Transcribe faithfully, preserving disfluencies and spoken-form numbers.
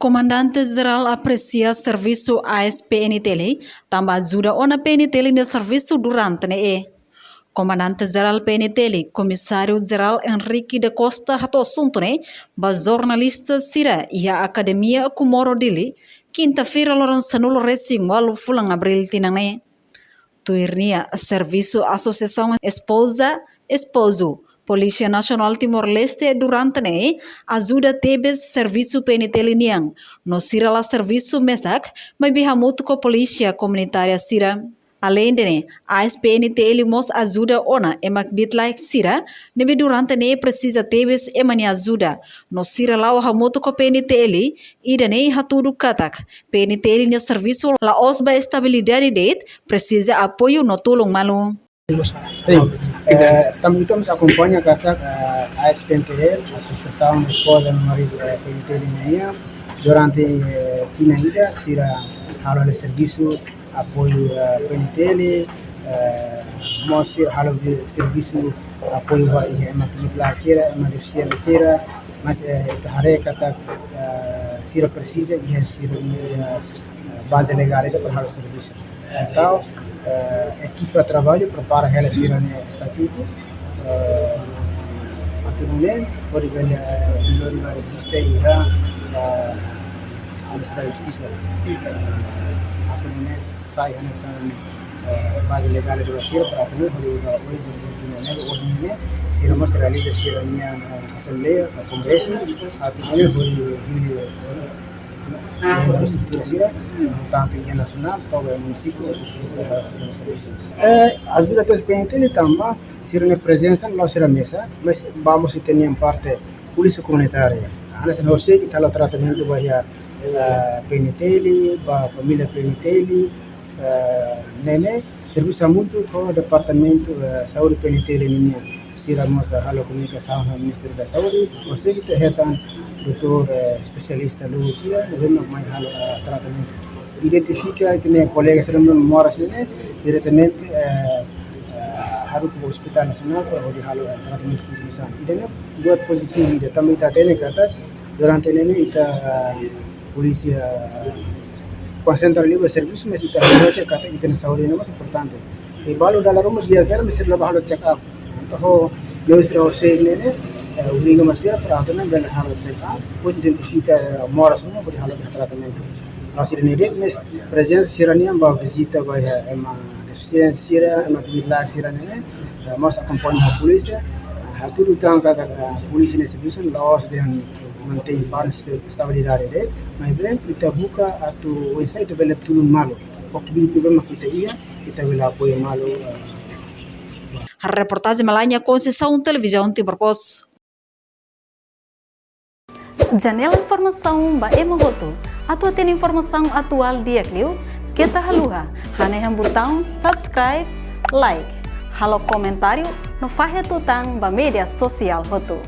Komandante Jerál apresia servisu A S P N T L tanba ajuda ona P N T L nia servisu durante ne'e. Komandante Jerál P N T L, Komisáriu Jerál Henrique da Costa hato'o asuntu ne'e ba jornalista sira iha Akademia Comoro Dili, kinta-feira loron sanulu-resin-ualu fulan Abríl tinan ne'e. Tuir nia, servisu Asosiasaun Espoza, Espozu, Polísia Nasionál Timor-Leste durante ne'e ajuda tebes servisu P N T L nian, no sira la servisu mesak, maibé hamutuk ho polísia komunitária sira. Aleinde ne'e, A S P N T L mós ajuda ona ema kbiit-laek sira ne'ebé durante ne'e presiza tebes ema nia ajuda, no sira la'o hamutuk ho P N T L, ida-ne'e hatudu katak P N T L nia servisu la'ós ba estabilidade de'it, presiza apoiu no tulun malu. Sim, eh, tanba ita mós akompaña katak, eh, A S P N T L, Asosiasaun Espoza no Maridu, eh, P N T L nian, durante, eh, tinan ida sira halo hela servisu apoiu, eh, P N T L, eh, mós sira halo be servisu apoiu ba iha ema kbiit-laek sira, ema defisiente sira, mas, eh, ita haree katak, eh, sira presiza iha sira-nia, eh, baze legál ida para halo servisu. Entaun, eh, ekipa traballu prepara hela sira-nia estatutu, eh, atu nune'e hodi bele, eh, lori ba rejista iha, eh, Ministériu Justisa. Atu nune'e sai hanesan, eh, baze legál ida ba sira para atu nune'e hodi ba ohin, hodi ba ohin ne'e, ohin ne'e, sira mós realiza sira-nia, eh, asembleia, eh, kongresu, atu nune'e hodi, hodi, eh, estrutura sira, tantu iha nasionál, to'o ba munisípiu, munisípiu, eh, servisu. Eh, ajuda tebes P N T L tanba sira-nia prezensa la'ós sira mesak, mas ba mós ita-nia parte polísia komunitária. Hanesan horiseik ita halo tratamentu ba iha, eh, P N T L, ba família P N T L, eh, ne'e ne'e servisu hamutuk ho departamentu, eh, saúde P N T L nian. Sira mós halo komunikasaun ho Ministériu da Saúde, horiseik ita hetan doutór, eh, espesialista lubuk sira, ne'ebé mak mai halo, eh, tratamentu. Identifika ita-nia kolega sira ne'ebé moras ne'e, diretamente, eh, eh, haruka ba Hospitál Nasionál para hodi halo, eh, tratamentu kontinuasaun. Ida-ne'e buat pozitivu ida, tanba ita hatene katak durante ne'e ita, eh, polísia, eh, konsentra liu ba servisu, mas ita hatene katak ita-nia saúde ne'e mós importante. I balu dala ruma di'ak hela mesti lori ba halo check up. Entaun, meius sira horiseik ne'e, eh, obriga ema sira para atu nune'e bele halo check up, hodi identifika, eh, moras ruma, hodi halo tratamentu. La'ós ida-ne'e de'it, mas prezensa sira-nian ba vizita ba iha ema defisiente sira, ema kbiit-laek sira ne'e, eh, mós akompaña ho polísia, eh, hatudu tan katak, eh, polísia nia servisu la'ós dehan mantein pás, estabilidade de'it, maibé ita buka atu oinsá ita bele tulun malu. Ho kbiit ne'ebé mak ita iha, ita bele apoiu malu, eh. Reportajen Malanya Conceição, Televizaun Timor Post. Janela informasaun ba ema hotu. Atu hatene informasaun atuál di'ak liu, keta haluha hanehan butaun subscribe, like, halo komentáriu, no fahe tutan ba média sosiál hotu.